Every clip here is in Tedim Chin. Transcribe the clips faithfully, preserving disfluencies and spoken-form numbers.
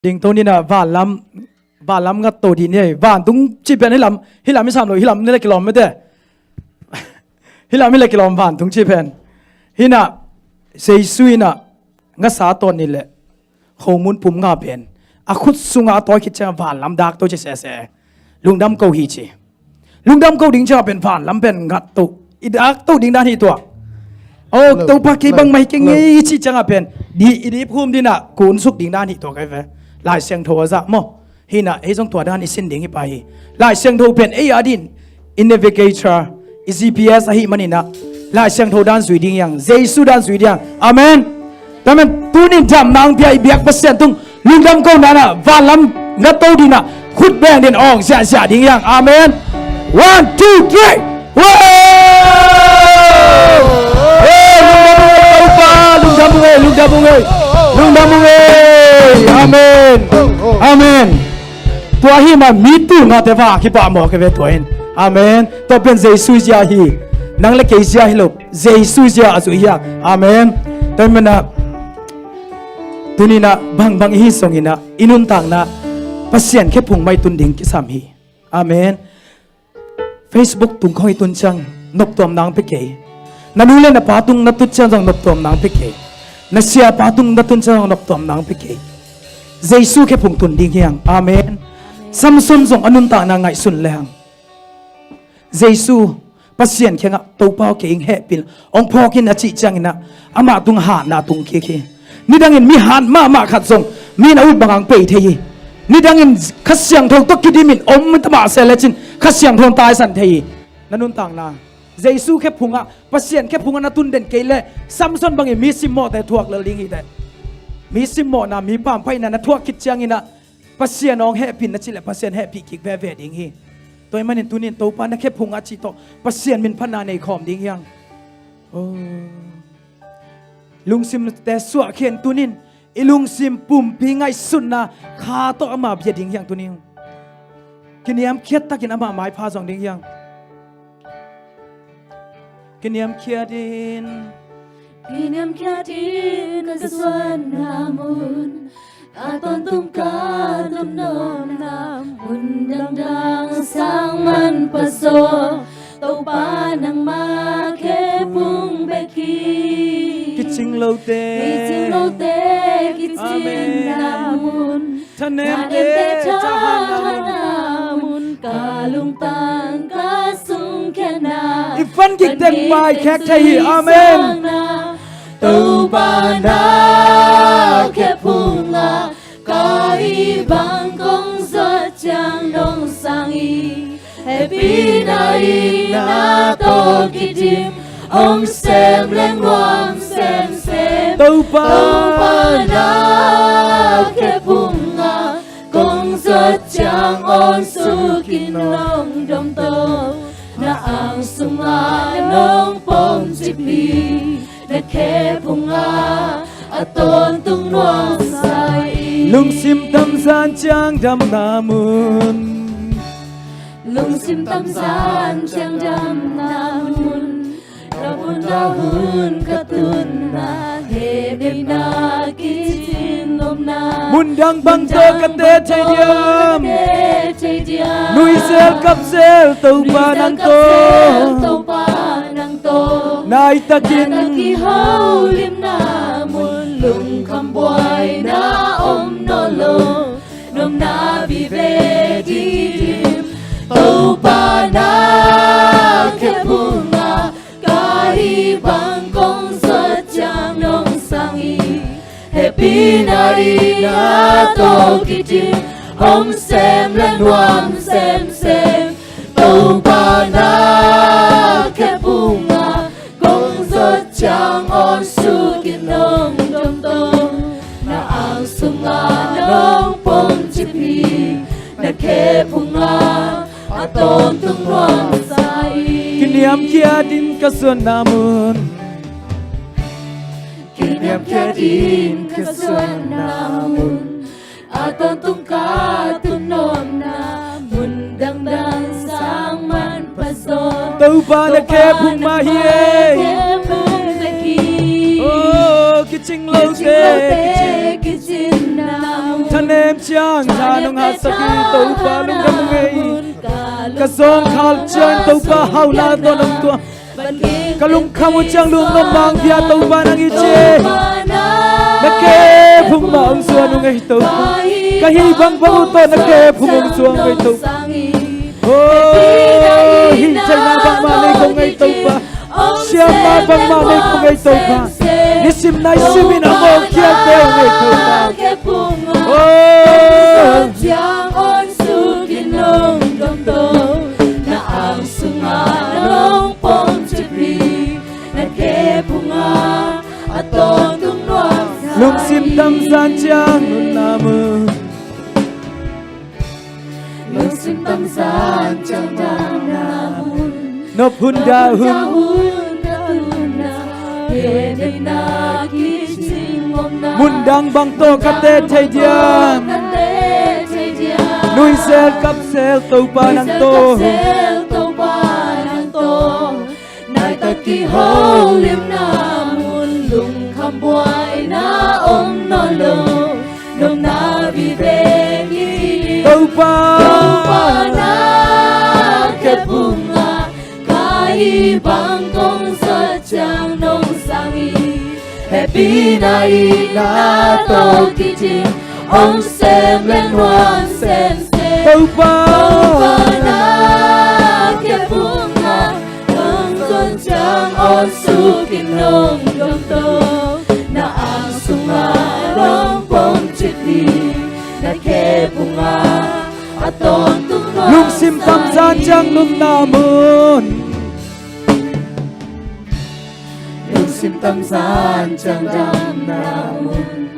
Ding to ni na vanlam, vanlam ngat to ding ni ei. Vantung ci pen hih lam, hih lam i sam lo, hih lam ni le kilawm mete. Hih lam hi le kilawm vantung ci pen. Hih na, Jesu in a ngasa tawn ni le khomun pum nga pen a khut sungah a tawi khit ciang vanlam dak to ci sese. Lungdam ko hi ci. Lungdam ko ding ciang pen vanlam pen ngat to. I dak to ding dan hi tuak. Oh, Topa kei bang mai kei ngei ci ciang pen. Di, i dip hum ding na kun suk ding dan hi tuak ai ve. Lai Siangtho a zah maw. Hih na, hih zong tua dan i sin ding hi pah hi. Lai Siangtho pen ei a din i navigator, i G P S ahi manin a, Lai Siangtho dan zui ding hi hang, Jesu dan zui ding hi hang. Amen. Tua ahih manin tunin damna hong pia i biak Pasian tung lungdam ko na na, vanlam ngat to ding na, khut beng ding awng ziahziah ding hi hang. Amen. One, two, three. Wow! Hey, lungdam ung ei, Topa, lungdam ung ei, lungdam ung ei, lungdam ung ei. Amen. Amen. Tua hi ma mi tu ngate va kipah mawk hi ve tua in. Amen. Tua pen Jesu zia hi. Nang le kei zia hi lo. Jesu zia a zui hi a. Amen. Tua hi mana tunin a bangbang i hi song in a i nuntakna Pasian khephung mah i tun ding kisam hi. Amen. Facebook tung khong i tun ciang noptuam nang pe kei. Na nu le na pa tung na tut ciang zong noptuam nang pe kei. Na siapa tung na tun ciang zong noptuam nang pe kei. Jesu khephung tun ding hi hang. Amen. Samson zong a nuntakna ngaihsun le hang. Jesu, Pasian kiangah Topa aw kei ing hehpil, ong phawk in a cih ciangin a, amah tung hatna tung kik hi. Nidangin mi hat mahmah khat zong mi na ut bang hang pei thei hi. Nidangin Kha Siangtho tawh kidimin om ta mah se lecin Kha Siangtho taisan thei hi. Na nuntakna Jesu khephungah, Pasian khephungah na tun den kei le Samson bangin mi simmawhte thuak lel ding hi teh. Mi simmawhna, mi pampaihna na thuak khit ciangin a Pasian awng hehpih na cih le Pasian hehpih kik veve ding hi. Tua ahih manin tunin Topa na khephungah cih tawh Pasian min phatna nei khawm ding hi hang. Oh. Lungsimte suahkhiat in tunin i lungsim pumpi ngaihsutna kha tawh ama bia ding hi hang tunin. Kiniamkhiat takin ama maipha zong ding hi hang. Kiniamkhiat in. Kiniamkhiat in ka suanna mun. A tawntung ka tun nopna mun dangdang sang man pasaw. Topa nangmah khephung bek hi. Kicing lote. Kicing lote, kicinna mun. Thanemte thahatna mun, ka lungtang ka sungkhiatna. I van gik teng pai khek thei hi. Amen. Topa na khephungah ka hih bang kong zuat ciang nong sang hi. Hehpihna in na tawh kidim, om sem le nuam semsem. Topa. Topa na khephungah kong zuat ciang awn sukin nong domto. Na ang sungah nong pom cip hi. Na khephungah a tawntung nuamsa hi. Lungsim tamzan ciang damna mun. Lungsim tamzan ciang damna mun. Na mun na hun ka tunna, hehpihna kicin nopna. Mundang bang tawh ka teh thei diam. Nuizel kapzel Topa nang tawh. Topa nang tawh. Naitakin. Naitakin holimna mun, lungkham buaina om nawn lo. Nopna vive didim. Topa na khephungah ka hih bang kong zuat ciang nong sang hi. Hehpihna in na tawh kidim, om sem le nuam semsem. Topa na khephungah kong zuat ciang awn sukin nong domto. Na ang sungah nong pom cip hi. Na khephungah a tawntung nuamsa hi. Kiniamkhiat in ka suanna mun. Kiniamkhiat in ka suanna mun. A tawntung ka tun nopna mun dangdang sang man pasaw. Topa na khephung mah hi. Topa na khephung mah hi. Oh, kici Cinglote kicin na mun, thanem ciang tha nong hahsak hi Topa, lungdam ung ei. Ka zawngkhal ciang Topa hauhna tawh nong tuah. Ka lungkham uh ciang lungnopna hong pia Topa nang hi ci. Na kep phung mah hong zuan ung ei Topa. Ka hih bangbang uh tawh na kep phung hong zuan ung ei Topa. Oh, hih theihna bangmah nei kong ei Topa. Siamna bangmah nei kong ei Topa. Nisim nai simin a mawh khialte ung ei Topa. Oh. Lungsim tamzan ciang nunna mun. Lungsim tamzan ciang nunna mun. Nop hun dah hun. Mundang bang tawh ka teh thei diam. Nuizel kapzel Topa nang tawh. Nai tak kiholimna mun lungkham buaina om nawn lo. Nopna vive kili Topa. Topa na kep phung ah ka hih bang kong zat ciang nong sang hi. Hehpihna itna tawh kidim hong sem le nuam semsem. Topa. Topa na kep phung ah kong zat ciang hong suk in nong dom to. Na ang sungah nong pom cip hi. Na kep phung ah a tawntung nuam. Lungsim tamzan ciang nunna mun. Lungsim tamzan ciang damna mun.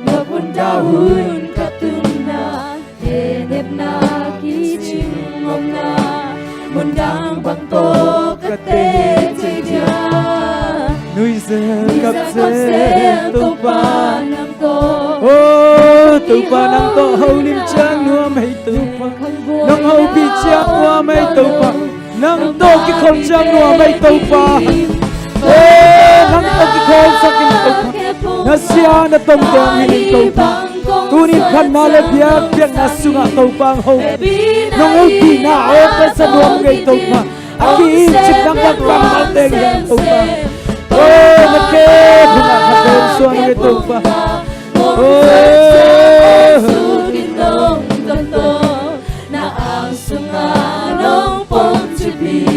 Nop hun dah hun ka tunna. Hehpihna kicing omna. Mundang bang tawh ka teh thei diam. Nuizel kapzel Topa nang tawh. Oh, Topa nang tawh holim ciang nuam ei Topa. Nang hopih ciang nuam ei Topa. Nang tawh kikhop ciang nuam ei Topa. Eh, nang tawh kikhopsak in Topa. Na sia na tomte hong hilh in Topa. Tuni in phatna le biakpiakna sungah Topa hong hopih. Nang hopihna awk ka sa nuam ei Topa. A ki-icip nang bang kammalte hi hang Topa. Oh, na kep phung ah ka teh suan ei Topa. Oh. Na ang sungah nong pom cip hi.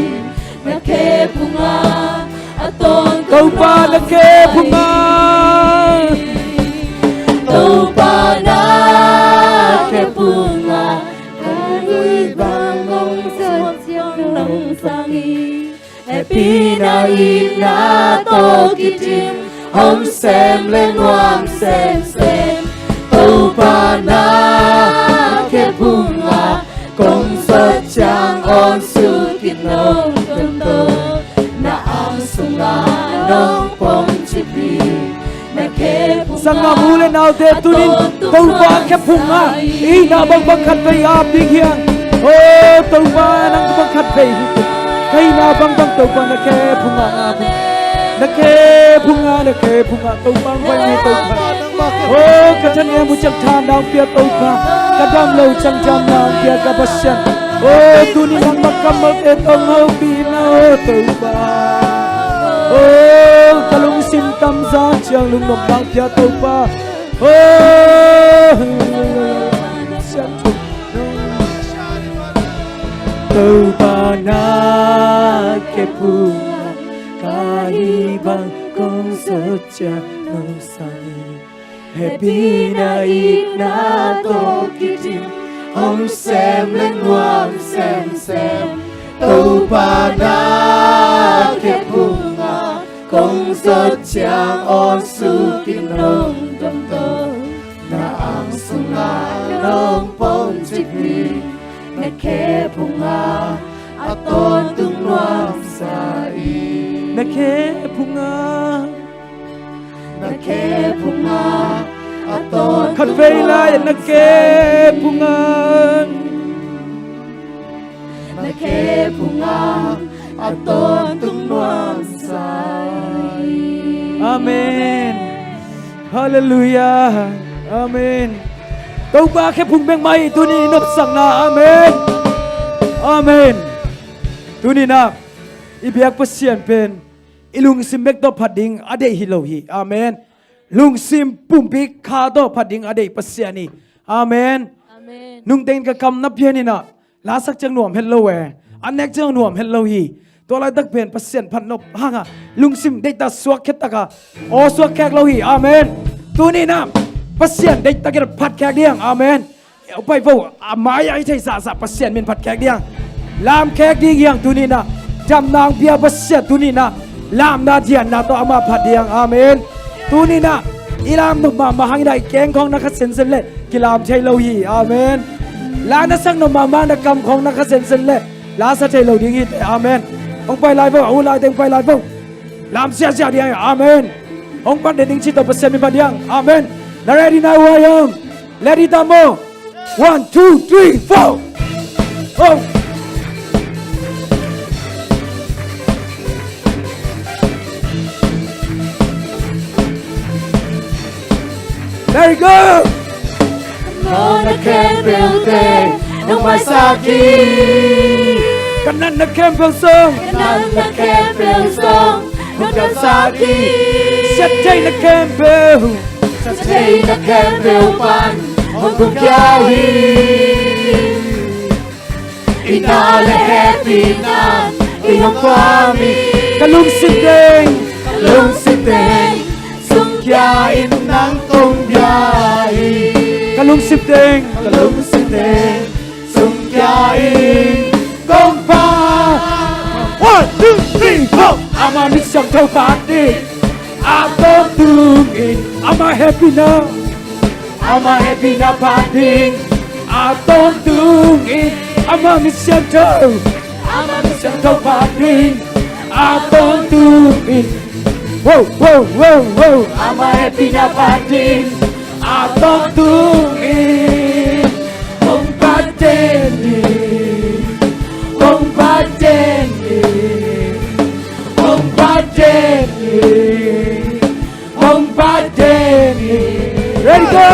Na kep phung ah a tawntung Topa na kep phung ah. Topa na kep phung ah ka hih bang kong zat ciang nong sang hi. Hehpihna itna tawh kidim hong sem le nuam semsem. Topa na kep phung ah kong zat ciang hong suk in nong dom to. Na ang sungah nong pom cip hi. Na kep phung ah. Sanggam u le naute, tuni in Topa kep phung ah i hihna bangbang khatvei ap ding hi hang. Oh, Topa nang bang khatvei hi. Ka hihna bangbang Topa na kep phung ah ap. Na kep phung ah, na kep phung ah Topa hong vai ni Topa. Oh, ka thanem uh ciang tha nang pia Topa. Ka dam lo ciang dam nang pia ka Pasian. Oh, tuni nangmah kammalte tawh hong hopih na, oh Topa. Oh, ka lungsim tamzan ciang lungnop nang pia Topa. Oh, Topa na kep phung ah ka hih bang kong zat ciang nong sang hi. Hehpihna itna tawh kidim hong sem le nuam semsem. Topa na kep phung ah kong zat ciang hong suk in nong dom to. Na ang sungah nong pom cip hi. Na kep phung ah a tawntung nuam sa hi. Na kep phung ah. Na kep phung ah a tawntung nuam sa hi. Khatvei lai na kep phung ah. Na kep phung ah a tawntung nuam sa hi. Amen. Halleluiah. Amen. Topa khephung bek mah hi tuni i nopsakna. Amen. Amen. Tuni-in ah i biak Pasian pen i lungsim bek tawh phat ding a deih hi lo hi. Amen. Lungsim pumpi kha tawh phat ding a deih Pasian hi. Amen. Amen. Nungteng ka kam na pian in ah, la sak ciang nuam het lo e, an nek ciang nuam het lo hi. Tua laitak pen Pasian phat nop hangah lungsim deihtak suak khia tak a, aw suak khek lo hi. Amen. Tuni-in ah Pasian deihtak in phat khek ding. Amen. Upai vo, a mai-ah i theih zahzah Pasian min phat khek ding. Lam khek ding hi hang tuni-in ah. Damna hong pia Pasian tuni-in ah lamna dianna tawh amah phat ding. Amen. Tuni-in ah i lam nop mahmah hangin ah i keng khawng na kha sensen leh kilam thei lo hi. Amen. La na sak nop mahmah na kam khawng na kha sensen leh la sa thei lo ding hi teh. Amen. Hong pai lai vo, a u laite hong pai lai vo. Lam ziahziah ding. Amen. Hong pan den ding ci tawh Pasian min phat ding. Amen. Na ready na, u a yam? Ready ta maw? One, two, three, four. Oh. Very good. Nona khempeuhte nong maisak hi. Ka natna khempeuh zong, ka natna khempeuh zong nong damsak hi. Siattheihna khempeuh, siattheihna khempeuh pan hong kumkhia hi. I na le hehpihna in hong phuak hi. Ka lungsim teng, ka lungsim teng sungkhia in nang kong bia hi. Ka lungsim teng, ka lungsim teng sungkhia in kong phat. One, two, three, four. Ama min siangtho phat ding a tawntung in, ama hehpihna, ama hehpihna phat ding a tawntung in, ama min siangtho, ama min siangtho phat ding a tawntung in. Wow, wow, wow, wow. Ama hehpihna phat ding a tawntung in, hong phat den in, hong phat den in, hong phat den in, hong phat den in. Ready, go!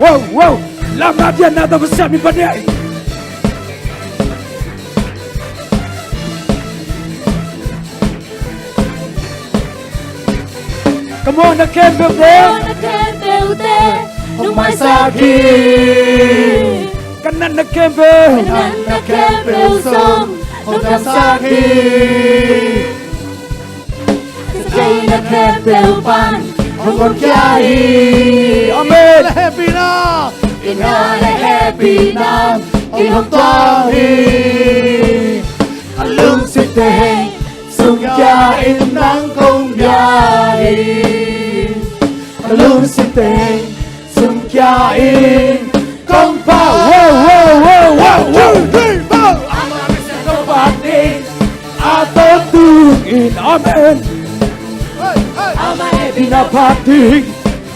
Wow, wow. Lamna dianna tawh Pasian min phat ding. Ka mawhna khempeuhte, ka mawhna khempeuhte nong maisak hi. Ka natna khempeuh, ka natna khempeuh zong nong damsak hi. Siattheihna khempeuh pan hong kumkhia hi. Amen. Le hehpihna, i na le hehpihna in hong tuam hi. Ka lungsim teng sungkhia in nang kong bia hi. Ka lungsim teng sungkhia in kong phat. Wow, wow, wow, wow, wow. One, two, three, four. Ama min siangtho phat ding a tawntung in. Amen. Ama hehpihna phat ding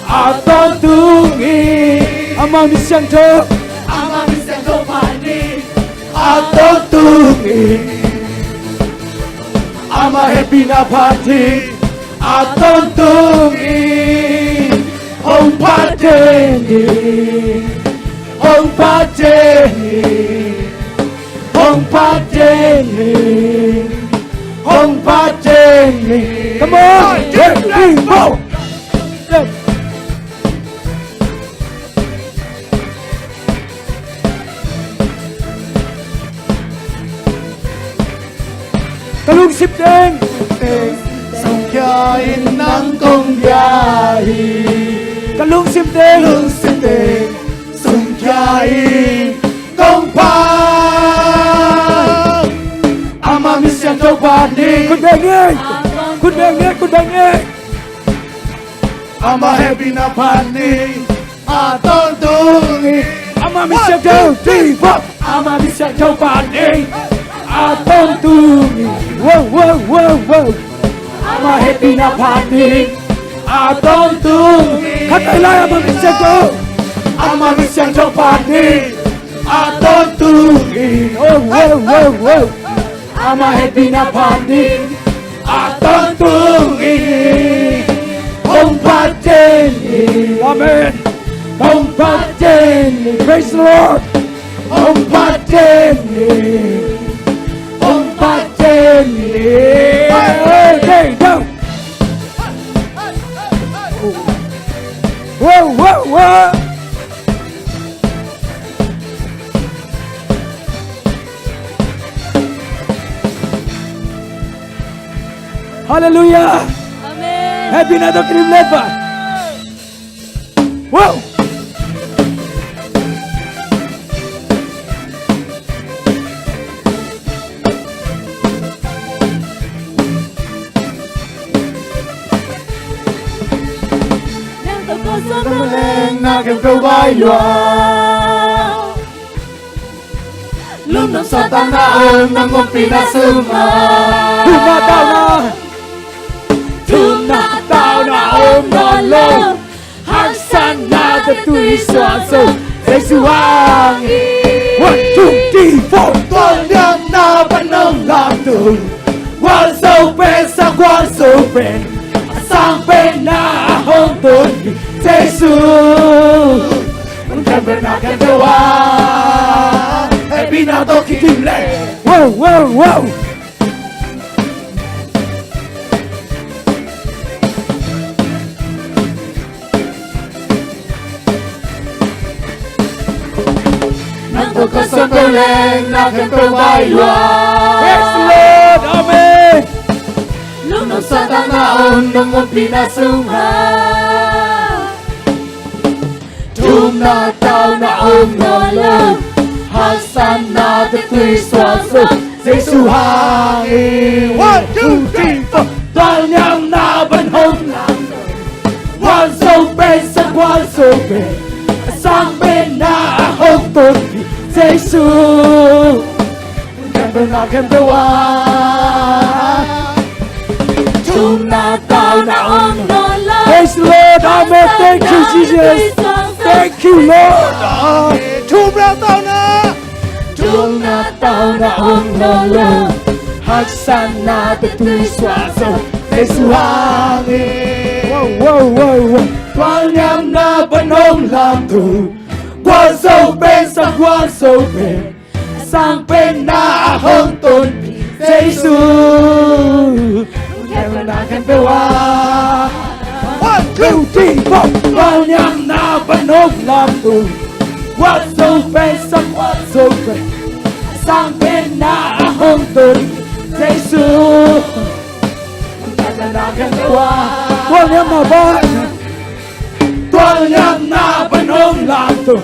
a tawntung in. Ama min siangtho, ama min siangtho phat ding a tawntung in, ama hehpihna phat ding a tawntung in, hong phat den in, hong phat den in, hong phat den in, hong phat den in. Come on, three, four. Ka lungsim teng sungkhia in nang kong bia hi. Ka lungsim teng, lungsim teng sungkhia in kong phat. Ama min siangtho phat ding. Khut beng ni, khut beng ni, khut beng ni. Ama hehpihna phat ding a tawntung in. Ama min siangtho, three, four. Ama min siangtho phat ding a tawntung in. Wow, wow, wow, wow. Ama hehpihna phat ding a tawntung in. Khat lai, ama min siangtho, ama min siangtho phat ding a tawntung in. Oh, wow, wow, wow. Ama hehpihna phat ding a tawntung in, a Hong phat den ni. Amen. Hong phat den ni. Praise the Lord. Hong phat den ni. Hong phat den ni. Hey, hey, go. Whoa, whoa, whoa. Halleluiah. Amen. Hehpihna tawh kidim leh. Wow. Nang tawh kawlsawm tawh leng na khempeuh vai lua. Lungnuam suahtakna om nang ompihna sungah. Thumna tauna. Thumna tauna om nawn lo. Haksatna tawh tui suah zo Jesu hangin. One, two, three, four. Tualniamna van hong lamto. Gualzo pen, sa gualzo pen, a sang penna hong tonpih Jesu. Hong khempeuh na khempeuh ah hehpihna tawh kidim leh. Wow, wow, wow. Nang tawh kawlsawm tawh leng na khempeuh vai lua. Praise the Lord. Amen. Lungnuam suahtakna om nang ompihna sungah. Thumna tauna om nawn lo. Haksatna tawh tui suah zo Jesu hangin. One, two, three, four. Tualniamna van hong lamto. Gualzo pen, sa gualzo pen, a sang penna hong tonpih Jesu. Hong khempeuh na khempeuh ah. Thumna tauna om nawn lo. Praise the Lord. Amen. Thank you, Jesus. Thank you, Lord. Thumna tauna. Thumna tauna om nawn lo. Haksatna tawh tui suah zo Jesu hangin. Wow, wow, wow, wow. Tualniamna van hong lamto. Gualzo pen, sa gualzo pen, a sang penna hong tonpih Jesu. Hong khempeuh na khempeuh ah. One, two, three, four. Tualniamna van hong lamto. Gualzo pen, sa gualzo pen, a sang penna hong tonpih Jesu. Hong khempeuh na khempeuh ah. Tualniamna van. Tualniamna van hong lamto.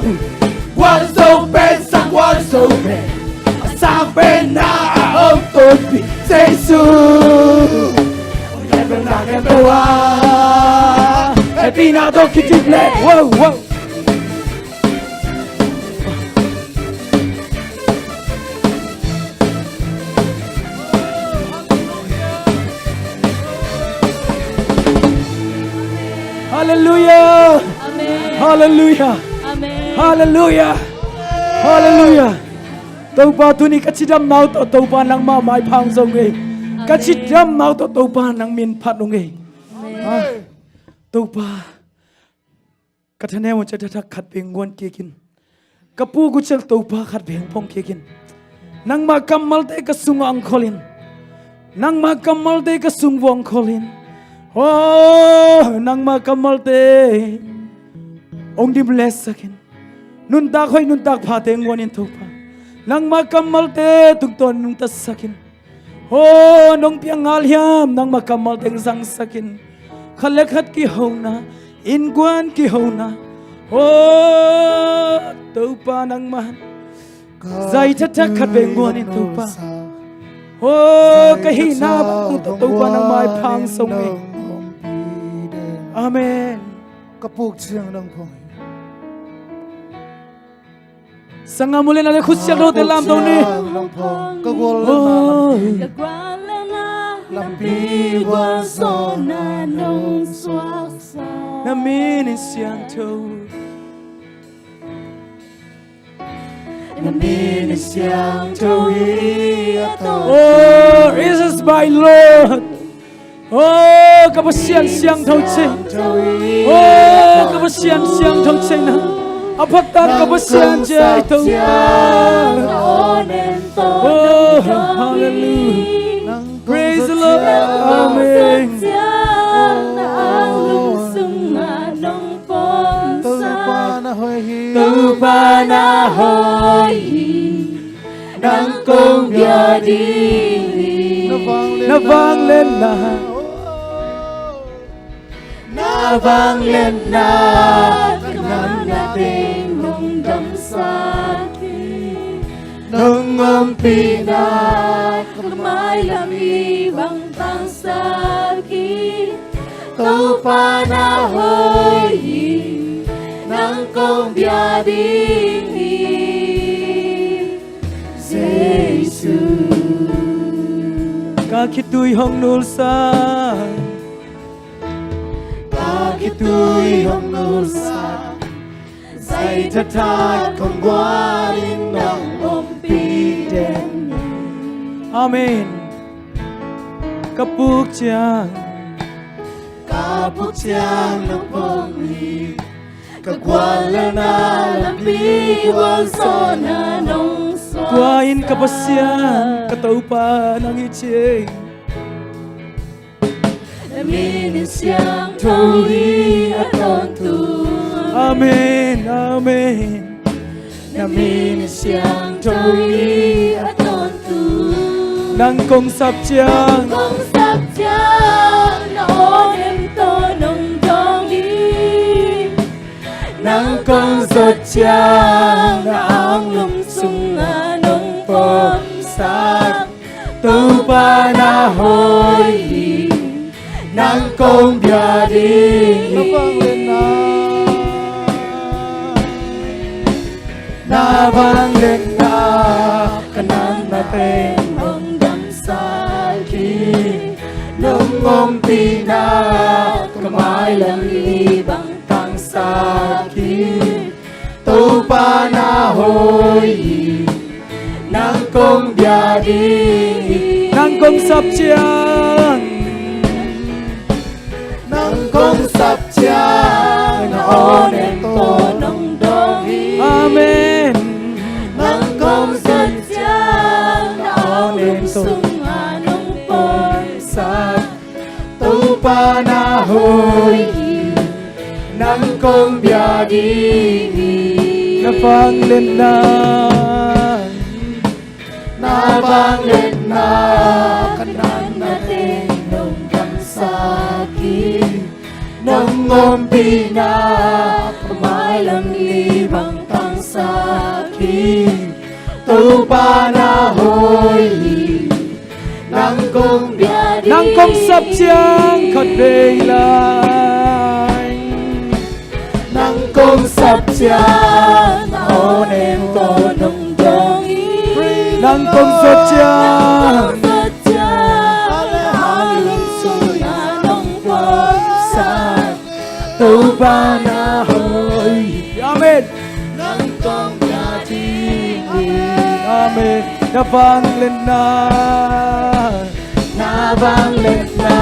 Gualzo pen, sa gualzo pen, a sang penna hong tonpih Jesu. Hong khempeuh na khempeuh ah. Hehpihna tawh kidim leh. Wow, wow. Halleluiah. Amen. Halleluiah. Amen. Halleluiah. Halleluiah. Topa, tuni ka cidamna uh tawh Topa nangmah maipha hong zong ei. Ka cidamna uh tawh Topa nang min phat hong ei. Amen. Ah, Topa, ka thaneu uh ciang taktak khat vei nguan kik in. Ka puk uh ciang Topa khat vei hong phong kik in. Nangmah kammalte ka sungah hong khol in. Nangmah kammalte ka sung vuah hong khol in. Oh, nangmah kammalte hong dimletsak in. Nuntak hoih nuntak phate nguan in Topa. Nangmah kammalte tungtawn nungtasak in. Oh, nong piang ngal hiam, nangmah kammal teng zangsak in. Khat le khat kihona, innkuan kihona. Oh, Topa nangmah zai taktak khat vei nguan in Topa. Oh, ka hihna bang tawh Topa nangmah maipha hong zong ei. Amen. Ka puk ciang nang phong. Sangam uh le na le khut siangthote lamto ni. Ka gual le na lampi, ka gual le na lampi gualzawhna nong suaksak. Na min in siangtho. Na min in siangtho hi a tawh. Oh, Jesus my Lord. Oh, ka Pasian siangtho cih. Oh, ka Pasian siangtho ciang na, a phaktak ka Pasian ciang Topa. Oh, hallelujah. Praise the Lord. Amen. Topa na hoi hi, nang kong bia ding hi. Na vangliatna, na vangliatna, ka natna teng hong damsak hi. Nong ompihna ka mailam i bang tangsak hi. Topa na hoi hi, nang kong bia ding hi, Jesu. Ka khitui hong nulsak, ka khitui hong nulsak, zai thathat kong guan in nong ompih den hi. Amen. Ka puk ciang, ka puk ciang nong pom hi. Ka gualna lampi gualzawhna nong suak. Tua in ka Pasian, ka Topa nang hi cing. Na min in siangtho hi a tawntung. Amen, amen. Na min in siangtho hi a tawntung. Nang kong sap ciang, nang kong sap ciang, na aw nem tawh nong dawng hi. Nang kong zot ciang, na anglum sungah nong pomsak. Topa na hoi hi, nang kong bia ding hi. Na vangliatna, na vangliatna, ka natna teng hong damsak hi. Nong ompihna ka mailam i bang tangsak hi. Topa na hoi hi, nang kong bia ding hi. Nang kong sap ciang, nang kong sap ciang, na aw nem tawh nong dawng hi. Amen. Nang kong zot ciang, na anglum sungah nong pomsak. Topa na hoi hi, nang kong bia ding hi. Na vangliatna, na vangliatna, ka natna teng nong damsak hi. Nong ompihna ka mailam i bang tangsak hi. Topa na hoi hi, nang kong bia ding. Nang kong sap ciang khat vei lai. Nang kong sap ciang, na aw nem tawh nong dawng hi. Nang kong zot ciang, nang kong zot ciang, na anglum sungah nong pomsak. Topa na hoi hi. Amen. Nang kong bia ding hi. Amen. Na vangliatna, na vangliatna,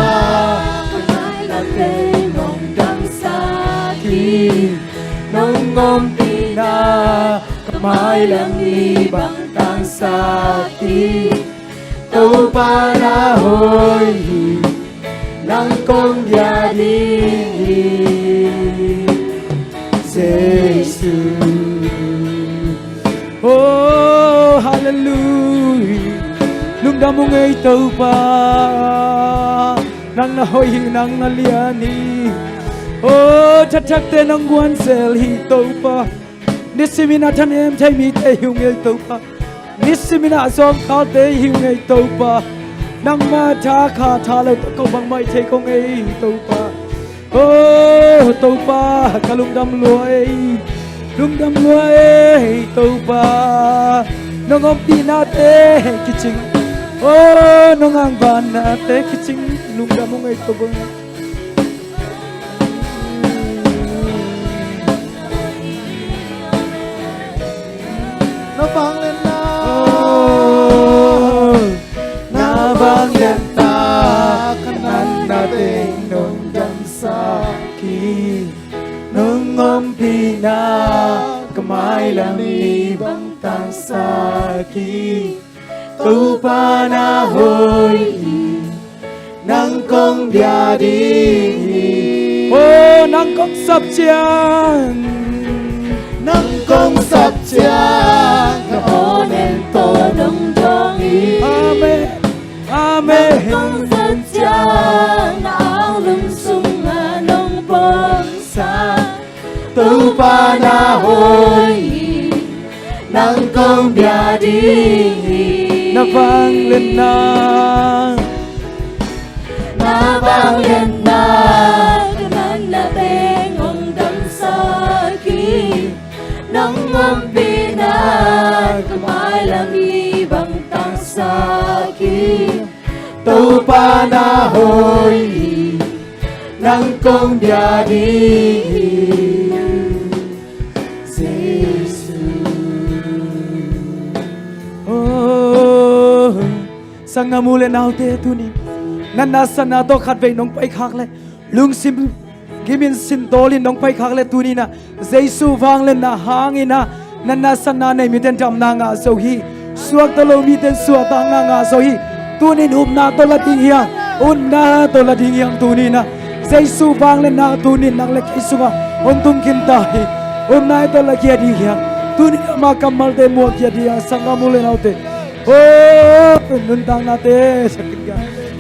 ka natna teng hong damsak hi. Nong ompihna ka mailam i bang tangsak hi. Topa na hoi hi, nang kong bia ding hi, Jesu. Oh, hallelujah. Lungdam ung ei Topa. Nang na hoih hi, nang na lian hi. Oh, thathakte nong guan zel hi Topa. Nisimin a thanem thei mite hi ung ei Topa. Nisimin a zawngkhalte hi ung ei Topa. Nangma tha kha tha lo tawh ko bangmah i thei kong ei Topa. Oh Topa, ka lungdam lua ei. Lungdam lua ei Topa. Nong ompihnate kicing. Oh nong angvannate kicing. Lungdam ung ei Topa. Na vangliatna, oh, na vangliatna, ka natna teng nong damsak hi. Sak hi, Topa na hoih hi, nang kong bia ding hi. Oh, nang kong sap ciang, nang kong sap ciang, na aw nen tawh nong dawng hi. Amen. Amen. Nang kong sap ciang, na anglum sungah nong pom sak. Topa na hoih hi, nang kong bia ding hi. Na vangliatna, na vangliatna, ka natna teng hong damsak hi. Nang ompihna ka mailam hi bang tangsak hi. Topa na hoih hi, nang kong bia ding hi, Jesu. Oh, sanggam u le naute, tuni natna satna tawh khatvei nong paikhak leh, lungsim gimin sintawlin nong paikhak leh, tuni-in ah Jesu vangliatna hangin ah natna satna nei mite in damna ngah zo hi. Suakta lo mite in suahtakna ngah zo hi. Tuni-in upna tawh la ding hi hang. Upna tawh la ding hi hang tuni-in ah. Jesu vangliatna tuni-in nang le kei sungah hong tung khin ta hi. Upna tawh la khia ding hi hang. Tuni-in ama kammalte muak khia ding hi hang, sanggam u le naute. Oh, nuntaknate sak khin ka.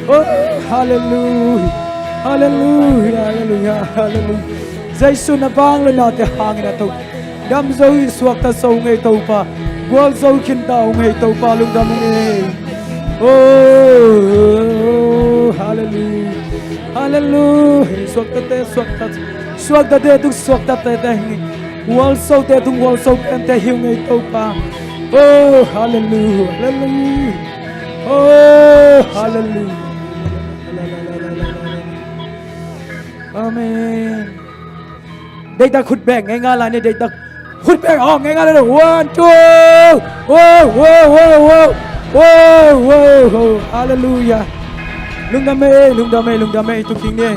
Oh, hallelujah. Hallelujah, hallelujah, hallelujah. Jesu na vangliatnate hangin ah Topa, dam zo hi, suakta zo ung ei Topa. Gualzo khin ta ung ei Topa, lungdam ung ei. Oh, hallelujah. Hallelujah. Suaktate, suakta, suaktate tung suaktate teng hi. Gualzote tung gualzo pente hi ung ei Topa. Oh, hallelujah, hallelujah. Oh, hallelujah. Amen. Deihtak khut beng ngeingai lai ni, deihtak khut beng, oh, ngeingai lai ni. One, two. Wow, wow, wow, wow. Wow, wow, wow. Hallelujah. Lungdam ei, lungdam ei, lungdam ei, tu king ni.